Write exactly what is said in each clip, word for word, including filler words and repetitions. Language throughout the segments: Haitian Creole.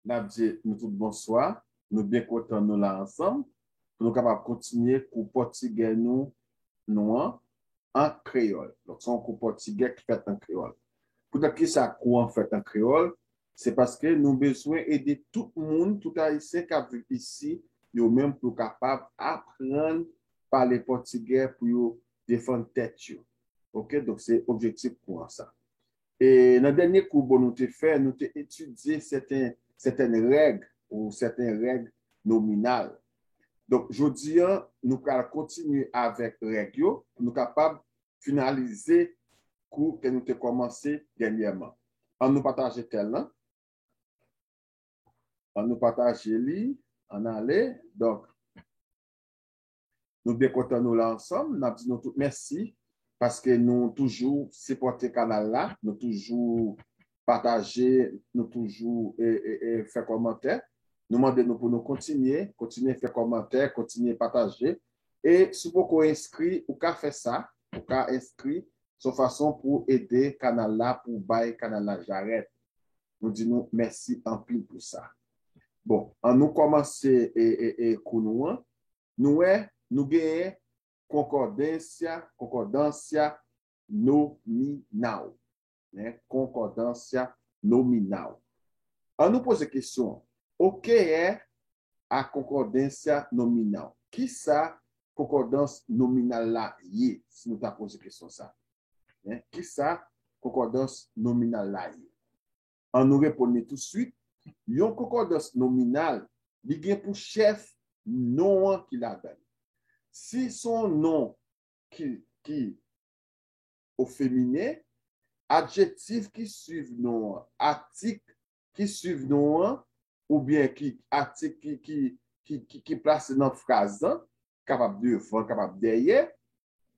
N ap di nou tout bonswa. Nou byen kontan nou la ansanm pou nou kapab kontinye kou pòtigè nou, nou an, an kreyòl. Donk, se yon kou pòtigè ki fèt an kreyòl. Poutèt ki sa kou an fèt an kreyòl? Se paske nou bezwen ede tout moun, tout Ayisyen k ap viv isi, yo menm pou yo kapab aprann pale pòtigè pou yo defann tèt yo. Oke, donk se objektif kou an sa. E nan dènye kou bon nou te fè, nou te etidye sèten, sèten règ ou sèten règ nominal. Donk, jodi a, nou pral kontinye avèk règ yo pou nou kapab finalize kou ke nou te kòmanse dènyèman. An nou pataje tèl lan. An nou pataje li. Ann ale. Donk, nou byen kontan nou la ansanm. N ap di nou tout mèsi paske nou toujou sipòte kanal la. Nou toujou pataje, nou toujou e, e, e, fè kòmantè. Nou mande nou pou nou kontinye, kontinye fè kòmantè, kontinye pataje. E si w poko enskri, ou ka fè sa, ou ka enskri, se yon fason pou w ede kanal la, pou w bay kanal la jarèt. Nou di nou mèsi anpil pou sa. Bon, an nou kòmanse e, e, e, kou nou an. Nou wè, nou genyen concordância, concordância nominal. Né? Concordância nominal. An nou poze kesyon, o que é a concordância nominal? Kisa konkòdans nominal la ye, si nou ta poze kesyon sa? Né? Kisa konkòdans nominal la ye? An nou reponn li tousuit. Yon konkòdans nominal, li gen pou chèf non an ki ladan l. Si se yon non ki, ki o feminen, adjektif ki swiv non an, atik ki swiv non an, oubyen ki atik ki, ki, ki, ki, ki plase nan fraz lan, kapab devan, kapab dèyè,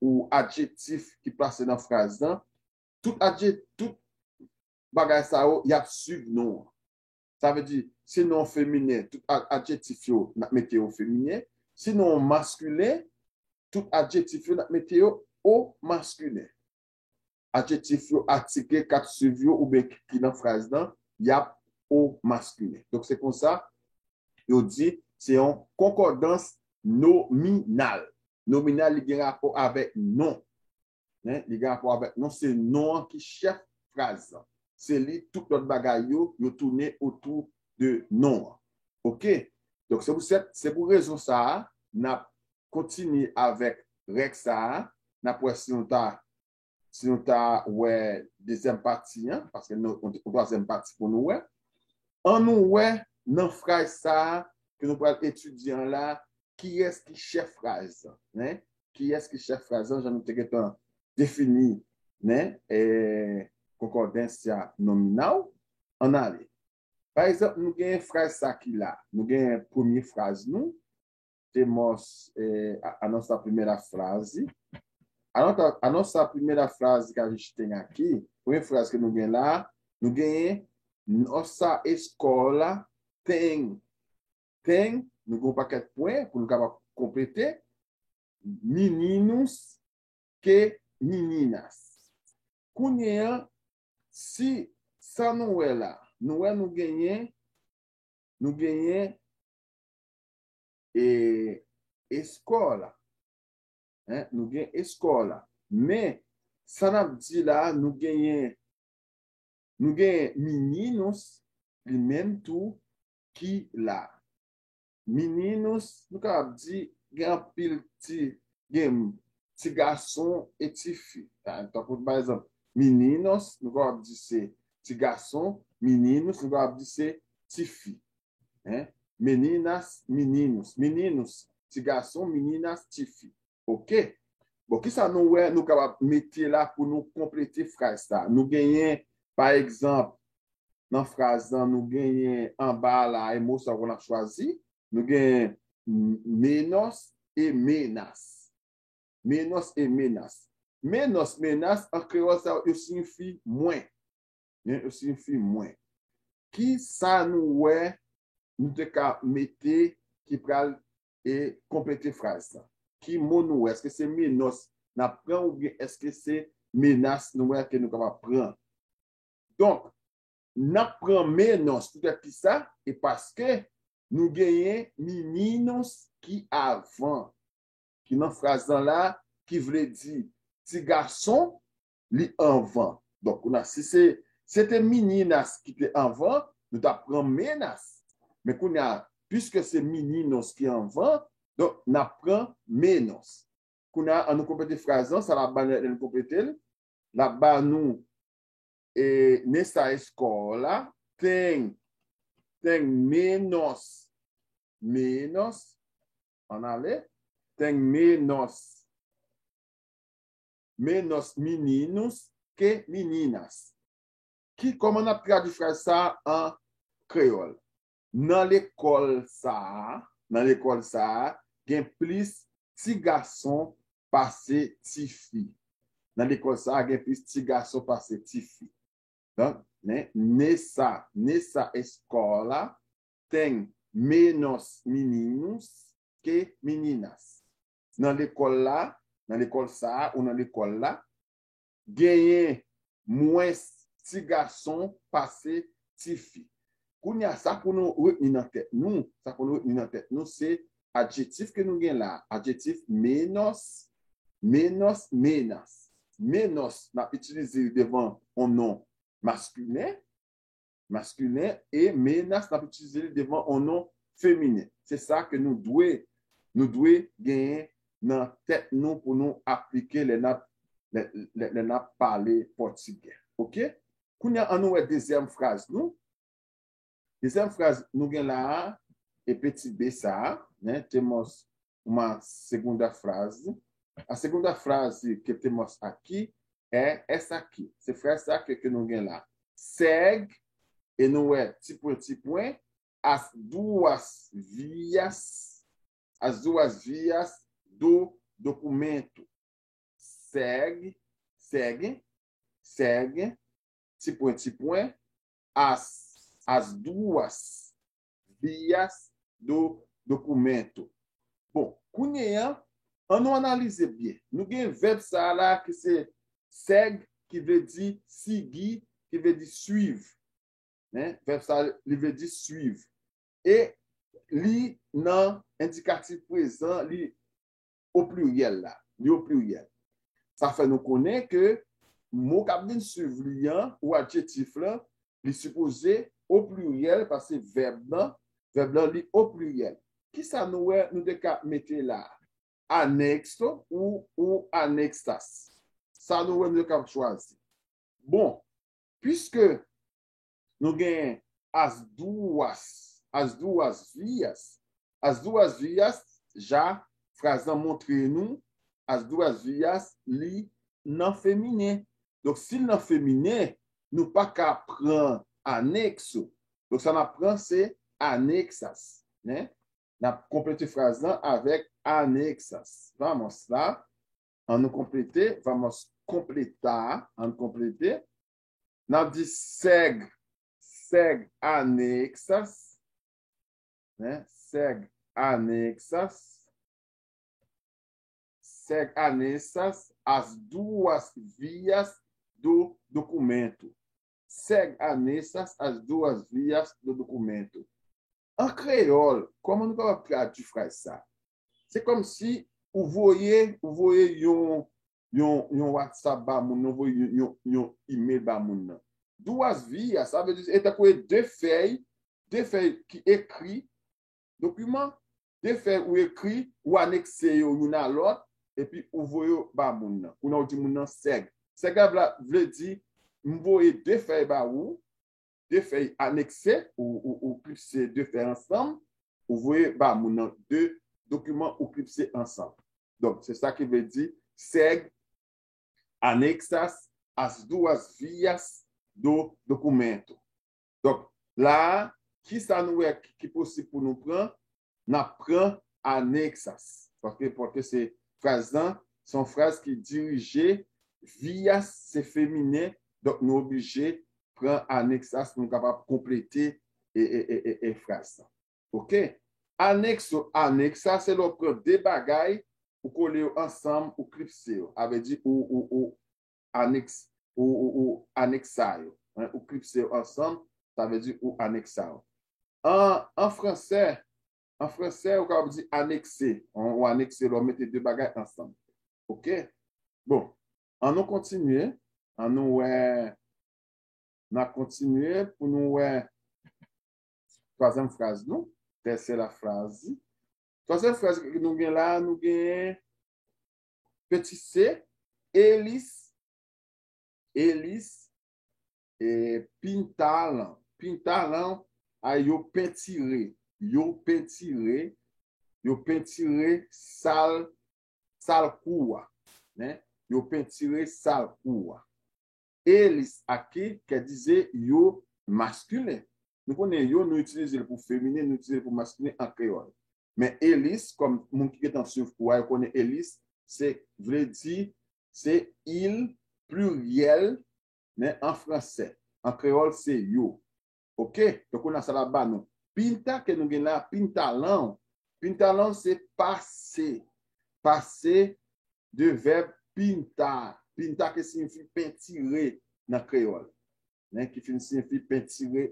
ou adjektif ki plase nan fraz lan, tout adje-, tout bagay sa yo, y ap swiv non an. Sa vle di, si non feminen, tout a-, adjektif yo, n ap mete yo feminen. Si non maskilen, tout adjektif yo, n ap mete yo o maskilen. Adjektif yo, atik k ap swiv yo, oubyen ki, ki nan fraz lan, y ap o maskilen. Donk, se konsa, yo di, se yon konkòdans nominal. Nominal, li gen rapò avèk non. Hein? Li gen rapò avèk non, se non an ki chèf fraz lan. Se li, tout lòt bagay yo, yo tounen otou de non an. Oke? Donk, se pou sèt, se pou rezon sa a, n ap kontinye avèk règ sa a, n ap wè si nou ta, si nou ta wè dezyèm pati an, paske nou, yon, yon twazyèm pati pou nou wè. An nou wè nan fraz sa a ke nou pral etidye an la, kiyès ki chèf fraz lan, hein? Kiyès ki chèf fraz lan, jan nou te gentan defini, hein? E, concordância nominal, ann ale. Pa egzanp, nou gen fraz sa ki la. Nou gen premye fraz nou, temos, eh, a, a nossa primeira frase. A nossa, a nossa primeira frase que a gente tem aqui, premye fraz ke nou gen la, nou genyen nossa escola tem. Tem, nou gen yon pakèt pwen pou nou kapab konplete. Meninos que meninas. Kounye a, si sa nou wè la, nou wè nou genyen, nou genyen e, escola. Hein? Nou gen escola. Men, sa n ap di la, nou genyen, nou genyen meninos, li menm tou, ki la. Meninos, nou kapab di, gen anpil ti, gen ti gason e ti fi. Tankou, pa egzanp, meninos, nou kapab di se ti gason, meninos, nou kapab di se ti fi. Hein? Meninas, meninos. Meninos, ti gason, meninas, ti fi. Oke? Bon, kisa nou wè nou kapab mete la pou nou konplete fraz sa? Nou genyen, pa egzanp, nan fraz lan, nou genyen anba la, e mo sa w konn ap chwazi. Nou genyen m-, menos e menas. Menos e menas. Menos, menas, an kreyòl, sa yo siyifi mwen. Men, yo siyifi mwen. Ki sa nou wè nou te ka mete ki pral e konplete fraz la? Ki mo nou wè? Èske se menos n ap pran oubyen èske se menas nou wè ke nou kapab pran? Donk, n ap pran menos. Poutèt ki sa? E paske nou genyen meninos ki avan, ki nan fraz lan la, ki vle di ti gason, li anvan. Donk, kounye a, si se, se te meninas ki te anvan, nou t ap pran menas. Men kounye a, piske se meninos ki anvan, donk, n ap pran menos. Kounye a, an nou konplete fraz lan, sa l ap ba nou lè nou konplete l. L ap ba nou e, nessa escola tem, tem menos, menos, ann ale, tem menos, menos meninos que meninas. Ki, kòman n ap tradui fraz sa a an kreyòl? Nan lekòl sa a, nan lekòl sa a, gen plis ti gason pase ti fi. Nan lekòl sa a, gen plis ti gason pase ti fi. Donk, men, nessa, nessa escola tem menos meninos que meninas. Nan lekòl la, nan lekòl sa a, ou nan lekòl la, genyen mwens ti gason pase ti fi. Kounye a, sa pou nou retni nan tèt nou, sa pou nou retni nan tèt nou, se adjetif ke nou gen la, adjetif menos, menos, menas. Menos, n ap itilize li devan yon non maskilen, maskilen, e menas, n ap itilize li devan yon non feminen. Se sa ke nou dwe, nou dwe genyen nan tèt nou pou nou aplike lè n ap, lè, lè, lè n ap pale pòtigè. Oke? Kounye a, ann nou wè dezyèm fraz nou. Dezyèm fraz nou gen la a, e petit B sa a, né? Temos uma segunda frase. A segunda frase que temos aqui é essa aqui. Se fraz sa ke, ke nou gen la. Segue, e nou wè ti pwen, ti pwen, as duas vias, as duas vias do documento. Segue, segue, segue, ti pwen, ti pwen, as, as duas vias do documento. Bon, kounye a, ann nou analize byen. Nou gen vèb sa a la ki se segue, ki vle di sigi, ki vle di suiv. Hein? Vèb sa, li vle di suiv. E li nan endikatif prezan, li o pliryèl la. Li o pliryèl. Sa fè nou konnen ke mo k ap vin suiv li an, ou adjetif lan, li sipoze o pliryèl, paske vèb lan, vèb lan, li o pliryèl. Kisa nou wè nou te ka mete la? Anexo ou, ou anexas. Sa nou wè nou te ka chwazi. Bon, piske nou gen as duas, as duas vias, as duas vias, ja fraz lan montre nou, as duas vias, li nan feminen. Donk, si l nan feminen, nou pa ka pran anexo. Donk, sa n ap pran, se anexas, né? N ap konplete fraz lan avèk anexas. Vamos lá. Ann nou konplete. Vamos completar. Ann konplete. N ap di segue, segue anexas. Né? Segue anexas. Segue anexas as duas vias do documento. Segue anexas as duas vias do documento. An kreyòl, kòman nou kapab tradui fraz sa? Se kòmsi ou voye, ou voye yon, yon, yon WhatsApp ba moun nan, ou voye yon, yon, yon email ba moun nan. Duas vias, sa vle di, e tankou e de fèy, de fèy ki ekri, dokiman, de fèy ou ekri, ou anekse yo youn a lòt, epi ou voye yo ba moun nan. Kounye a ou di moun nan segue. Segue la vle di, m voye de fèy ba ou, de fèy anekse, ou, ou, ou klipse de fèy ansanm, ou voye ba moun nan de dokiman ou klipse ansanm. Donk, se sa ki vle di, segue anexas as duas vias do documento. Donk, la a, kisa nou wè ki, ki posib pou nou pran? N ap pran anexas. Paske, paske se fraz lan, se yon fraz ki dirije, vias se feminen, donk nou oblije pran anexas pou nou kapab konplete e, e, e, e, e fraz lan. Oke? Anexo, anexas, se lè w pran de bagay, ou kole yo ansanm, ou klipse yo. A vle di, ou, ou, ou aneks, ou, ou, ou aneksa yo. Hein, ou klipse yo ansanm, sa vle di ou anekse yo. An, an fransè, an fransè, ou kapab di anekse. Ou, ou anekse, lè w mete de bagay ansanm. Oke? Bon, ann nou kontinye. Ann nou wè. N a kontinye pou nou wè twazyèm fraz nou, tèsyè la fraz. Twazyèm fraz nou gen la, nou gen peti se, Elis, Elis, e pintalan. Pintalan, a yo pentire, yo pentire, yo pentire sal, sal kou a. Hein? Yo pentire sal kou a. Elis aki, kè dize yo maskilen. Nou konnen yo, nou itilize l pou feminen, nou itilize l pou maskilen an kreyòl. Men Elis, kòm moun ki gentan swiv kou a, yo konnen Elis, se vle di, se il pliryèl, men an fransè. An kreyòl, se yo. Oke? Donk, kounye a sa l ap ba nou. Pinta ke nou gen la, pintalan. Pintalan se pase. Pase de vèb pinta. Pinta ki siyifi pentire nan kreyòl. Hein, ki fin siyifi pentire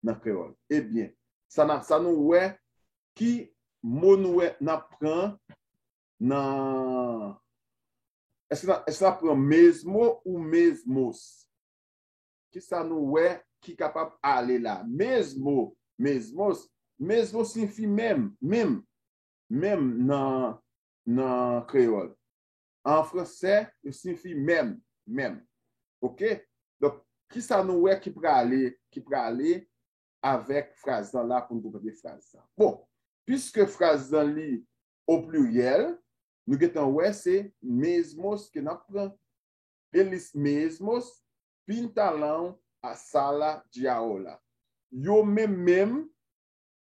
nan kreyòl. Ebyen, sa n ap, sa nou wè, ki mo nou wè n ap pran nan, èske n ap, èske n ap pran mezmo ou mezmos? Kisa nou wè ki kapab ale la? Mezmo, mezmos, mezmo siyifi menm, menm, menm nan, nan kreyòl. An fransè, yo siyifi menm, menm. Oke? Donk, kisa nou wè ki prale, ki prale avèk fraz lan la pou n konplete fraz lan? Bon, piske fraz lan li o pliryèl, nou gentan wè se mezmos ke n ap pran. Elis mezmos pintalan a sala de aula. Yo menm menm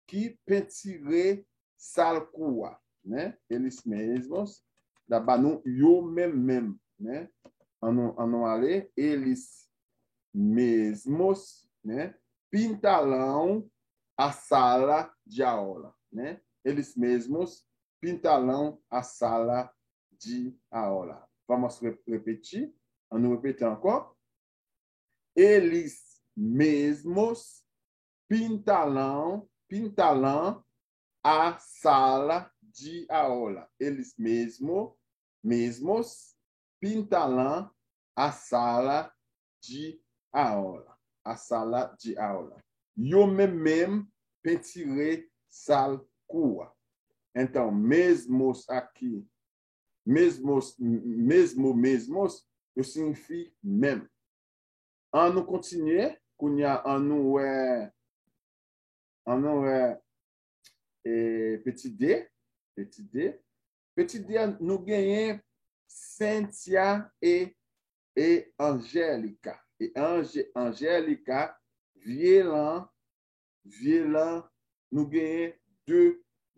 ki pentire sal kou a. Hein? Elis mezmos, l ap ba nou yo menm menm. Hein? Ann nou, ann nou ale. Elis mezmos, hein? Pintalan a sala de aula. Hein? Elis mezmos pintalan a sala de aula. Vamos re-, repetir. Ann nou repete ankò. Elis mezmos pintalan, pintalan a sala de aula. Elis mezmo, mezmos pintalan a sala de aula. A sala de aula. Yo menm menm pentire sal kou a. Enton, mezmos aki, mezmos, mezmo, mezmos, yo siyifi menm. Ann nou kontinye. Kounye a, ann nou wè, ann nou wè, e, peti de, peti de. Peti de a, nou genyen Cynthia e, e Angelica. E Ange-, Angelica, vye lan, vye lan, nou genyen de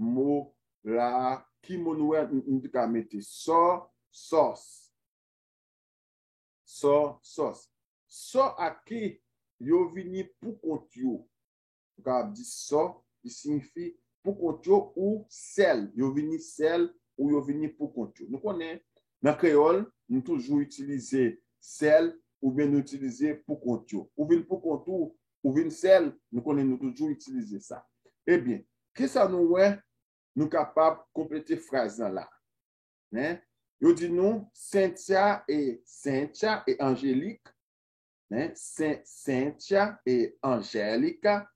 mo la. Ki mo nou wè, n-, nou te ka mete? Sò, sòs. Sò, sòs. Sò aki, yo vini pou kont yo. Ou kapab di sò, li siyifi pou kont yo ou sèl. Yo vini sèl ou yo vini pou kont yo. Nou konnen, nan kreyòl, nou toujou itilize sèl oubyen nou itilize pou kont yo. Ou vin pou kont ou, ou vin sèl, nou konnen nou toujou itilize sa. Ebyen, kisa nou wè? Nou kapab konplete fraz lan la. Hein? Yo di nou, Cynthia e, Cynthia e Angélique, hein? Cyn-, Cynthia e Angélica,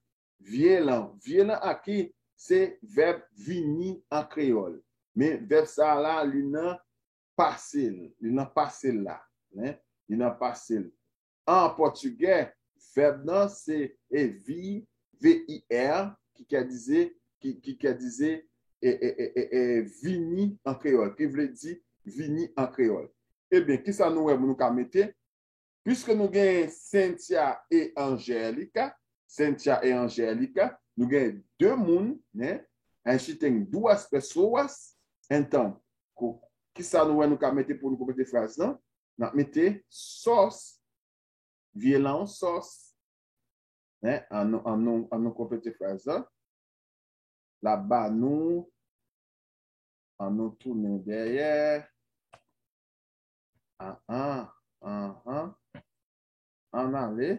vye lan. Vye lan aki, se vèb vini an kreyòl. Men vèb sa a la, li nan pase l, li nan pase l la. Hein? Li nan pase l. An pòtigè, vèb nan se e vir, V I R, ki kè dize, ki, ki kè dize, e, e, e, e, e, vini an kreyòl, ki vle di vini an kreyòl. Ebyen, kisa nou wè nou ka mete? Piske nou gen Cynthia e Angélica, Cynthia e Angélica, nou gen de moun, hein? Antes tem duas pessoas, enton, ko-, kisa nou wè nou ka mete pou nou konplete fraz lan? N ap mete sòs, vye lan sòs. Hein? An nou, an nou, an nou konplete fraz lan. L ap ba nou, an nou tounen dèyè. An, an, an, an. Ann ale.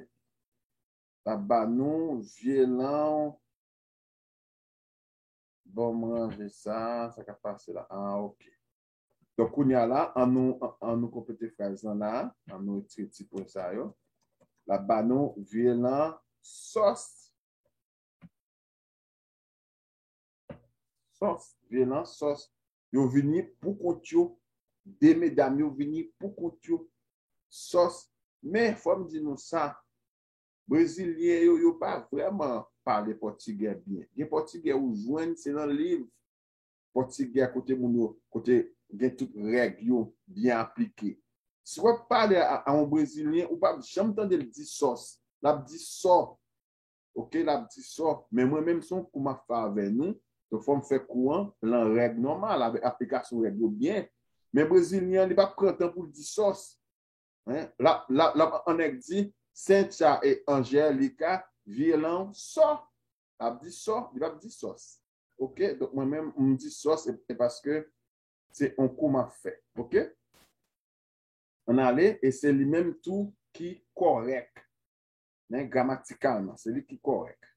L ap ba nou vye lan. Bon, m ranje sa, sa k ap pase la. Ah, ok. Donk, kounye a la, an nou, an, an nou konplete fraz lan la, an nou retire ti pwen sa yo. L ap ba nou vye lan sòs. Sòs, vye lan sòs. Yo vini pou kont yo. De medam yo vini pou kont yo. Sòs. Men, fò m di nou sa, Brezilyen yo, yo pa vrèman pale pòtigè byen. Gen pòtigè ou jwenn, se nan liv pòtigè kote moun yo, kote gen tout règ yo byen aplike. Si w ap pale a, a yon Brezilyen, ou p ap janm tande l di sòs. L ap di sò. Ok, l ap di sò. Men mwen menm, se yon kou m ap fè avè nou. Donk, fò m fè kou an lan règ nòmal, avèk aplikasyon règ yo byen. Men Brezilyen an, li p ap pran tan pou l di sòs. Hein? L ap, l ap, l ap, an nèg di, Cynthia e Angélica vye lan sò. L ap di sò, li p ap di sòs. Ok? Donk, mwen menm, m di sòs, e, e paske se yon kou m ap fè. Ok? Ann ale, e se li menm tou ki kòrèk. Men gramatikalman, se li ki kòrèk.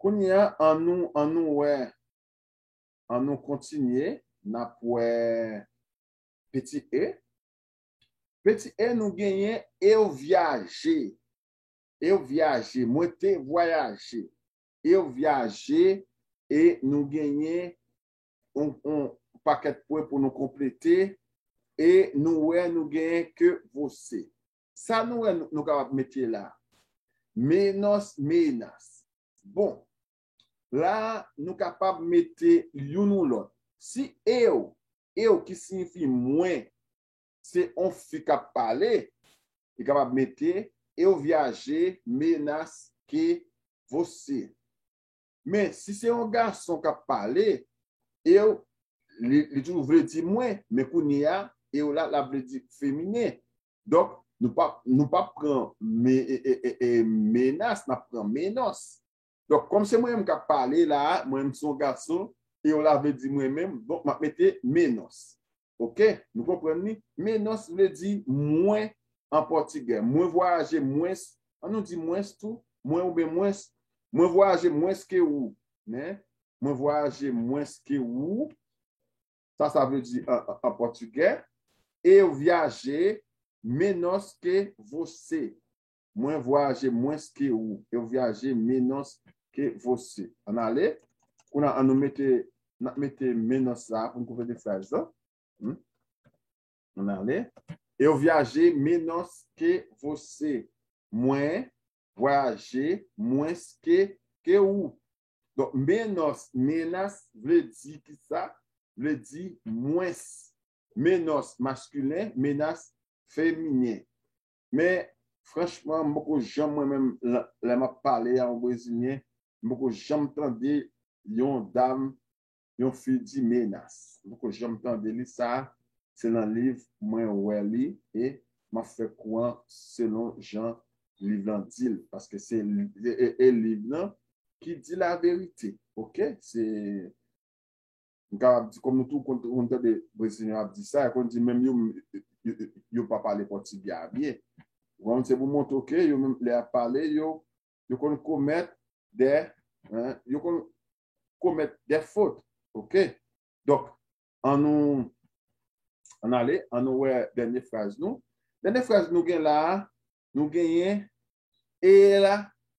Kounye a, an nou, an nou wè, an nou kontinye, n ap wè peti e. Peti e, nou genyen eu viajei. Eu viajei, mwen te vwayaje. Eu viajei, e nou genyen yon, yon pakèt pwen pou nou konplete, e nou wè nou genyen que você. Sa nou wè nou, nou kapab mete la. Menos, menos. Bon, la, nou kapab mete youn ou lòt. Si eu, eu ki siyifi mwen, se yon fi k ap pale, li kapab mete eu viajei menos que você. Men, si se yon gason k ap pale, eu, li, li toujou vle di mwen, men kounye a, eu la, l ap vle di feminen. Donk, nou p ap, nou p ap pran me, e, e, e, e, menas, n ap pran menos. Donk, kòm se mwen menm k ap pale la a, mwen menm se yon gason, eu la vle di mwen menm, donk, m ap mete menos. Ok? Nou konprann li? Menos vle di mwen an pòtigè. Mwen vwayaje mwens. An nou di mwens tou. Mwen oubyen mwens. Mwen vwayaje mwens ke ou. Né? Mwen vwayaje mwens ke ou. Sa, sa vle di an, an, an pòtigè. Eu viajei menos que você. Mwen vwayaje mwens ke ou. Eu viajei menos que você. Ann ale. Kounye a, an nou mete, n ap mete menos la pou n konplete fraz lan. Hmm? Ann ale. Eu viajei menos que você. Mwen vwayaje mwens ke, ke ou. Donk, menos, menos vle di kisa? Vle di mwens. Menos maskilen, menos feminen. Men, franchman, m poko janm, mwen menm, lè, lè m ap pale a yon Brezilyen, m poko janm tande yon dam, yon fi di menas. M poko janm tande li sa, se nan liv mwen wè li, e m ap fè kou an selon jan liv lan di l, paske se, e, e, e liv lan ki di laverite, ok? Se, m kapab di, kòm nou tou konn, konn tande Brezilyen ap di sa, yo konn di menm yo, yo, yo, yo pa pale pòtigè a byen. Ou konprann? Se pou montre ke yo menm, lè y ap pale, yo, yo konn komèt de, hein, yo konn komèt de fot, ok? Donk, an nou, ann ale, an nou wè dènye fraz nou. Dènye fraz nou gen la a, nou genyen ela,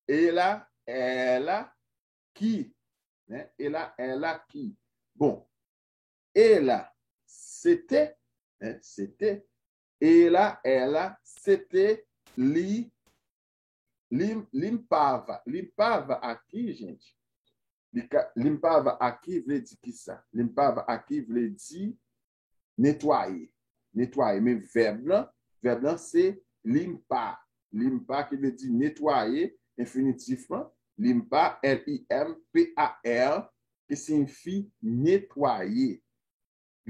ela, ela, ki, hein, ela, ela, ki. Bon, ela, se te, hein, se te, ela, ela, se te, li, lim-, limpava. Limpava aqui, gente. Li ka, limpava aqui vle di kisa? Limpava aqui vle di netwaye. Netwaye. Men vèb lan, vèb lan se limpa. Limpa ki vle di netwaye, enfinitif lan. Limpa, L I M P A R, ki siyifi netwaye.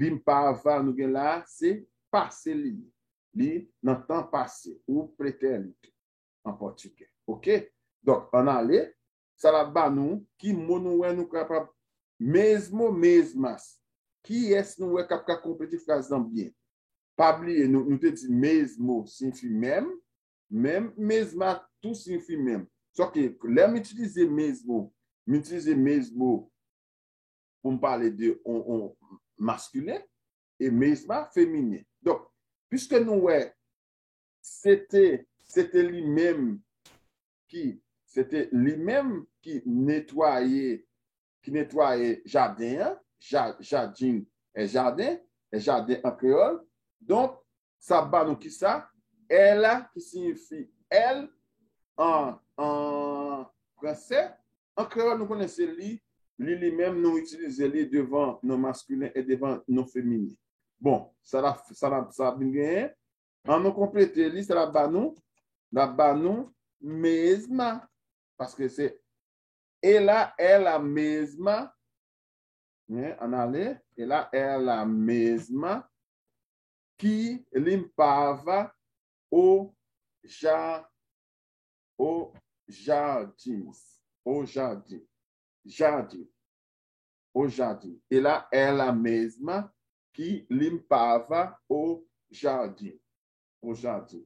Limpava nou gen la, se pase li ye. Li nan tan pase, ou pretérito an pòtigè. Ok? Donk, ann ale, sa l ap ba nou, ki mo nou wè nou kapab, mesmo, mesmas. Kiyès nou wè k ap ka konplete fraz lan byen? Pa bliye, nou, nou te di mesmo siyifi menm, menm, mesma tou siyifi menm. Sòf ke lè m itilize mezmo, m itilize mezmo pou m pale de on, on maskilen, e mezma feminen. Donk, piske nou wè se te, se te li menm ki, se te li menm ki netwaye, ki netwaye jaden an, ja, jardin, e jaden, e jaden an kreyòl. Donk, sa ba nou ki sa? L ki siyifi L an, an fransè, an kreyòl, nou konnen se li, li, li menm, nou itilize li devan non maskilen e devan non feminen. Bon, sa la, sa la, sa vin genyen. An nou konplete li, sa la ba nou, la ba nou mezma. Paske se ela é la mesma, né? Anale, ela é la mesma que limpava o ja, o jardins, o jardim, jardim, o jardim. Ela é la mesma que limpava o jardim, o jardim.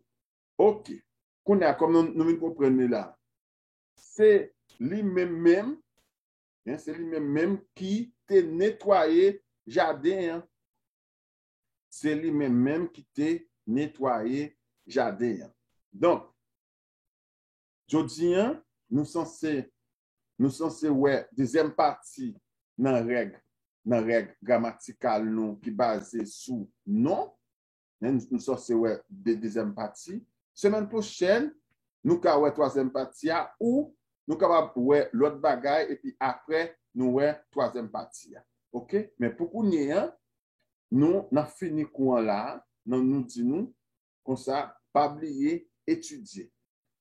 Ok. Kounye a, kòm nou, nou vin konprann li la, se li menm menm, hein, se li menm menm ki te netwaye jaden an. Se li menm menm ki te netwaye jaden an. Donk, jodi an, nou sanse, nou sanse wè dezyèm pati nan règ, nan règ gramatikal nou ki baze sou non. Men nou, nou sanse wè de, dezyèm pati. Semèn pwochèn, nou ka wè twazyèm pati a, ou nou kapab wè lòt bagay, epi apre, nou wè twazyèm pati a. Ok? Men pou kounye an, nou, n ap fini kou an la, nan nou di nou, konsa, pa bliye etidye.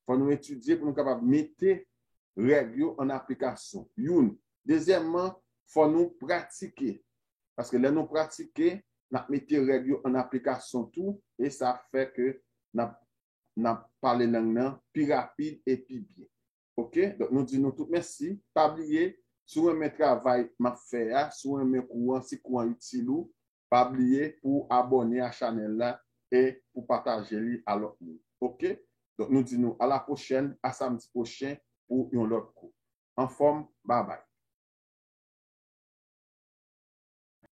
Fò nou etidye pou nou kapab mete règ yo an aplikasyon. Youn. Dezyèmman, fò nou pratike. Paske lè nou pratike, n ap mete règ yo an aplikasyon tou, e sa ap fè ke n ap, n ap pale lang nan pi rapid e pi byen. Ok? Donk, nou di nou tout mèsi. Pa bliye, si w renmen travay m ap fè a, si w renmen kou an, si kou an itil ou, pa bliye pou w abòne a chanèl la e pou pataje li a lòt moun. Ok? Donk, nou di nou a la pwochèn, a samdi pwochen pou yon lòt kou. Anfòm, babay.